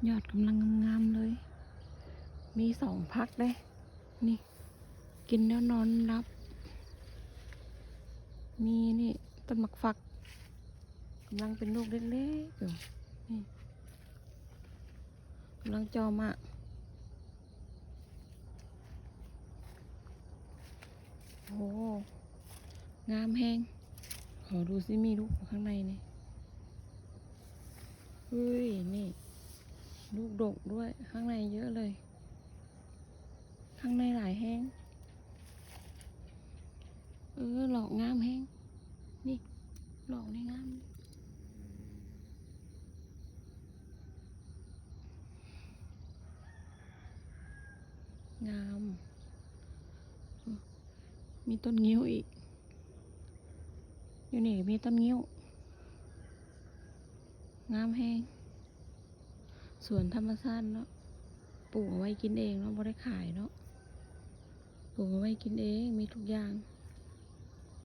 ຍອດກຳລັງງາມໆເລີຍ. ມີສອງຝັກເດ້ ນີ້ ກິນແລ້ວນອນຫຼັບ. ມີນີ້ ຕົ້ນໝາກຝັກ ກຳລັງເປັນລູກເລັກໆຢູ່ ນີ້ ກຳລັງຈ່ອໝາກ. ໂອ້ ງາມແຮງ. ຂໍດູຊິມີລູກຂ້າງໃນນີ້. ເຮີ້ຍ ນີ້ ລູກດົກດ້ວຍ ຂ້າງໃນເຍອະເລີຍ ຂ້າງໃນຫຼາຍແຮງ. ເອີ ດອກງາມແຮງ ນີ້ ດອກນີ້ງາມ ງາມ. ມີຕົ້ນງິ້ວອີກ ຢູ່ນີ້ກໍມີຕົ້ນງິ້ວ ງາມແຮງ. ສວນທຳມະຊາດເນາະ ປູກເອົາໄວ້ກິນເອງເນາະ ບໍ່ໄດ້ຂາຍເນາະ ປູກເອົາໄວ້ກິນເອງ ມີທຸກຢ່າງ.